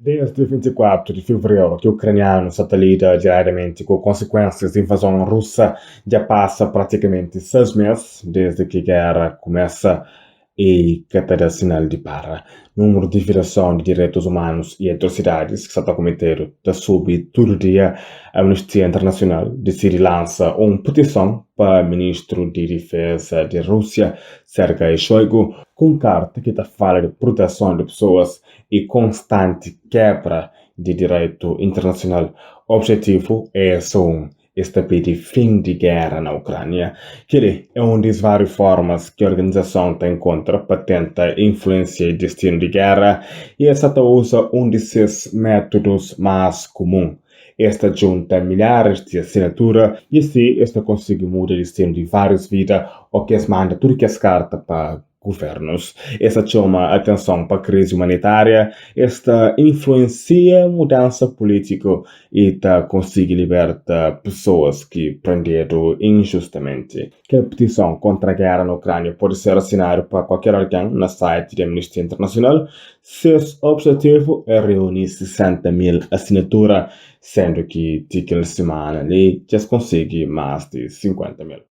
Desdi 24 di Fevereru ki ukranianus sa ta lida diariamenti ku konsikuensias di invazon rusa. Dja pasa pratikamenti 6 mes desdi ki gera kumesa y ka ta da sinal di para. Númeru di violason di direitus umanus y atrosidadis ki sa ta kumetedu ta subi tudu dia. Amnistia Internasional disidi lansa un petison pa Ministru di Difeza di Rúsia, Sergei Shoigu, ku un karta ki ta fala di proteson di pesoas y konstanti kebra di direitu internasional. Objetivu é so un, es ta pidi fin di géra na Ukrania. Kel-li é un dis váriu fórmas ki organizason ta enkontra pa tenta influensia distinu di géra y es sa ta uza un di ses métudus más kumun. Es ta djunta milharis di asinatura y asi es ta konsigi muda distinu di várius vida ô ki es manda tudu kes karta pa guvernus. Es ta txoma atenson pa krizi umanitária, es ta influensia mudansa pulítiku y ta konsigi liberta pesoas ki prendedu injustamenti. Kel petison kontra géra na Ukrânia pode ser asinadu pa kualker algen na site di Amnistia Internasional. Ses objetivu é reuni 60 mil asinatura, sendu ki ti kel simana li dja es konsigi más di 50 mil.